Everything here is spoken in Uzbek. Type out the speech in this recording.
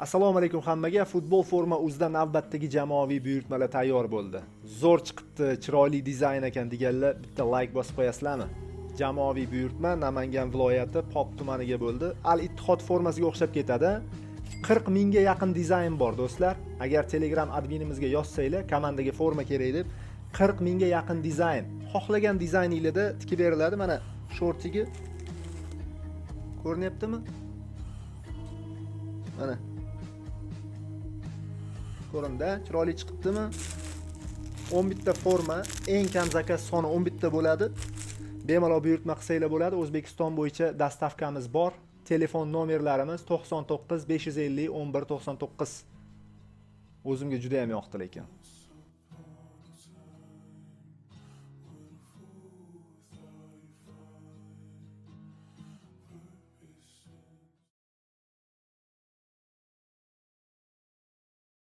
Assalomu alaykum hammaga. Futbol forma uzda navbatdagi jamoaviy buyurtmalar tayyor bo'ldi. Zo'r chiqibdi, chiroyli dizayn ekan deganlar bitta like bosib qo'yasizlarmi? Jamoaviy buyurtma Namangan viloyati Pop tumaniga bo'ldi. Al Ittihod formasiga o'xshab ketadi. 40 mingga yaqin dizayn bor, do'stlar. Agar Telegram adminimizga yozsanglar, komandaga forma kerak deb, 40 mingga yaqin dizayn. Xohlagan dizayninglarda tikib beriladi. Mana shortigi ko'rinyaptimi? Mana. Ko'rindi, chiroyli chiqibdimi? 10 bitta forma, eng kam zakaz soni 10 bitta bo'ladi. Bemalol buyurtma qilsanglar bo'ladi. O'zbekiston bo'yicha доставка miz bor. Telefon nomerlarimiz 99 550 11 99. O'zimga juda ham yoqdi lekin.